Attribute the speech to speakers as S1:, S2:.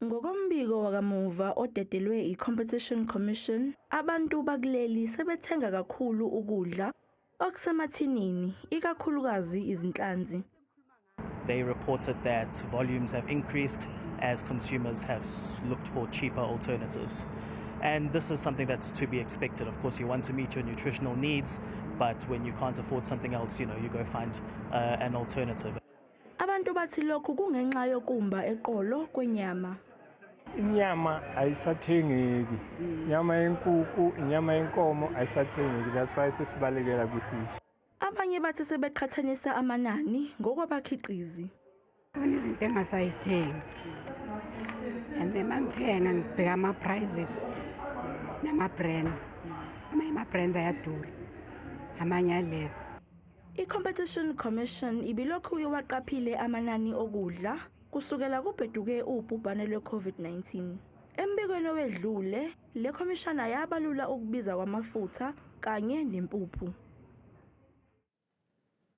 S1: Ngokombiko wakamuva odedelwe i-Competition Commission, abantu bakuleli sebethenga kakhulu ukudla okusemathinini, ikakhulukazi izinhlanzi.
S2: They reported that volumes have increased as consumers have looked for cheaper alternatives. And this is something that's to be expected. Of course, you want to meet your nutritional needs, but when you can't afford something else, you go find an alternative.
S1: Abantu bathi lokhu kungenxa yokumba eqolo kwenyama.
S3: Inyama ayisathengeki, inyama yenkukhu, inyama yenkomo ayisathengeki. That's why sesibalekela kwi-fish.
S1: Abanye bathi sebeqhathanisa amanani ngokwabakhiqizi.
S4: Khona izinto engasayithengi, and then mangithenga ngibheka ama-prices nama-brands. Amanye ama-brands ayadura, amanye a-less.
S1: I-Competition Commission ibilokhu iwaqaphile amanani okudla kusukela kubheduke ubhubhane lwe-COVID-19. Embikweni owedlule, le khomishana yabalula ukubiza kwamafutha kanye nempuphu.